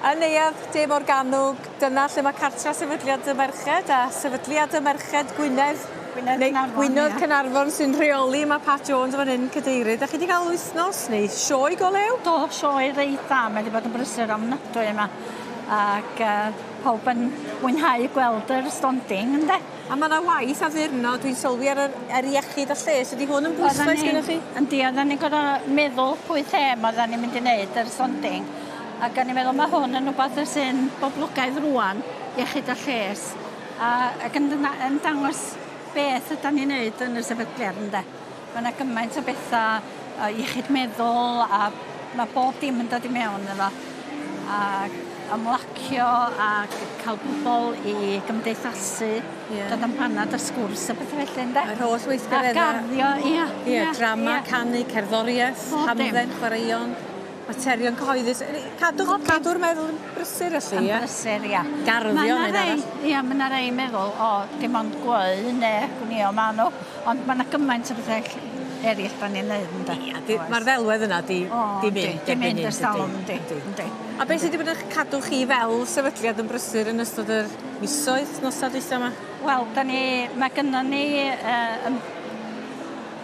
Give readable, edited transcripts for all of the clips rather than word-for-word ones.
Yn Neuadd De Morgannwg, dyna lle mae cartra Sefydliad y Merched a Sefydliad y Merched Gwynedd. Gwynedd neu Caernarfon, Gwynedd ie. Caernarfon sy'n rheoli. Mae Pat Jones fan hyn, cadeirydd. Da chi wedi cael wythnos neu sioe go lew? Do, sioe reit dda. Mae wedi bod yn brysur ofnadwy yma. Ac pawb yn mwynhau gweld yr stonding, ynde? A mae yna waith addurno, dwi'n sylwi ar, yr, ar iechyd a lles. Ydy hwn yn bwyslais gennych chi? Yndi, oedden ni'n gorfod meddwl pwy them oedden ni'n mynd i wneud yr stonding. Ac o'n i'n meddwl mae hwn yn rhywbeth sy'n boblogaidd rwan, iechyd a lles. A, ac yn, yn dangos beth ydan ni'n neud yn y sefydliad ynde. Mae yna gymaint o bethau iechyd meddwl a mae bob dim yn dod i mewn efo. Ac ymlacio a cael pobl i gymdeithasu, dod am panad a sgwrs a pethau felly ynde. Yr holl weithgareddau. A garddio, ia. Ia, drama, canu, cerddoriaeth, hamdden, chwaraeon. Materion cyhoeddus. Cadwch, cadw'r meddwl yn brysur felly, ie? Yn brysur, ia. Garddio neu arall. Ia, mae yna rei meddwl, o, dim ond gweu neu gwnïo ma nhw, ond mae yna gymaint o bethau eraill da ni'n neud, ynde? Ia, mae'r ddelwedd yna di, di mynd. Di mynd ers talwm, yndi. Yndi. A beth sydd wedi bod yn cadw chi fel sefydliad yn brysur yn ystod yr misoedd nosa dwytha yma? Wel, da ni, mae gynnon ni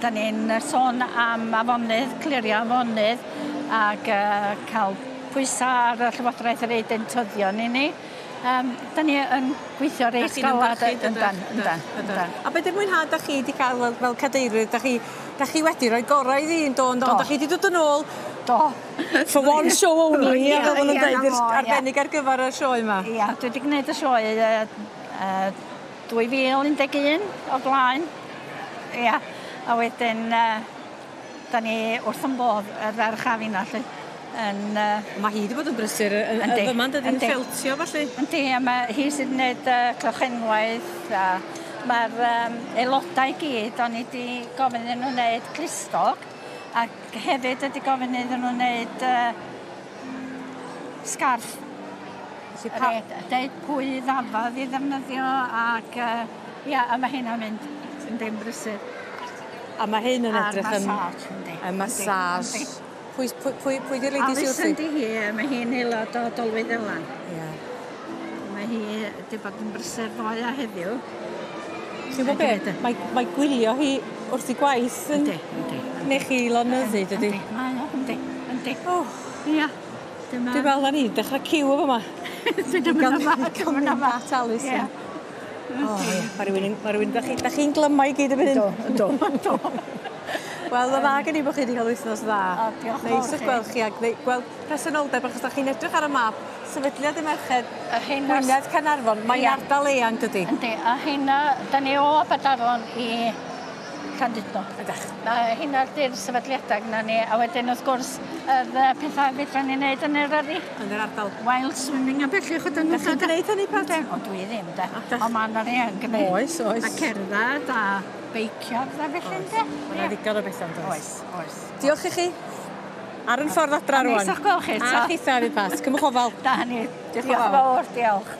da ni'n sôn am afonydd, clirio afonydd, ac cael pwysau ar y Llywodraeth i roid deintyddion i ni. Da ni yn gweithio reit galad. Yndan, yndan, yndan. A beth yw'r mwynhad da chi wedi cael fel cadeirydd? Da chi wedi rhoi gorau iddi yn do, ond da chi wedi dod yn ôl. Do. For one show only, ia, fel maen nhw'n dweud, arbennig ar gyfer y sioe yma. Ia, dwi wedi gwneud y sioe 2011 o blaen. Ia, a wedyn da ni wrth yn bodd, y ferch a finna, lly. Yn, Mae hi wedi bod yn brysur yn fyma, dydy, yn ffeltio falle? Yndi, a mae hi sydd wedi gwneud clochenwaith, a mae'r aelodau gyd, o'n i wedi gofyn iddyn nhw wneud clustog, ac hefyd wedi gofyn iddyn nhw wneud sgarff. Deud pwy ddafad i ddefnyddio, ac ia, a mae hynna'n mynd yn dim brysur. A mae hyn yn edrych yn... A'r massage, yndi. Y massage. Pwy di'r lady sy'n wrthi? Alison di hi, mae hi'n aelod o Dolwyddelan. Ie. Mae hi wedi bod yn brysur ddoe a heddiw. Ti'n gwybod beth? Mae gwylio hi wrth i gwaith yn... Yndi, yndi. Neu chi lonyddu, dydy? Yndi, mae o, yndi, yndi. Ia. Dwi'n meddwl na ni'n dechrau ciw o fyma. Dwi'n mynd yma, dwi'n mynd yma. Pat Alison. O, ie. Mae rhywun, da chi'n glymau i gyd y hyn. Do, do, do. Wel, mae dda gen i bod chi wedi cael wythnos dda. O, diolch yn fawr. Neis o'ch gweld chi a gweld presenoldeb, achos da chi'n edrych ar y map, Sefydliad y Merched Gwynedd Caernarfon. Mae'n ardal eang, dydy? Yndi, a hynna, da ni o Aberdaron i Llandudno. Ydych. Mae hynna di'r sefydliadau gynna ni, a wedyn wrth gwrs yr pethau fedra ni wneud yn Eryri. Yn yr ardal. Wild swimming a felly, chwyd yn Da chi'n gwneud hynny, Pat? O, dwi ddim, de. Ond mae yna rei yn gwneud. Oes, oes. A cerdded a beicio a pethau felly, ynde? Mae yna ddigon o bethau, yn does? Oes, oes. Diolch i chi. Ar yn ffordd adra rwan. Neis o'ch gweld chi. A chitha hefyd, Pat. Cymwch ofal. Da ni. Diolch yn fawr, diolch.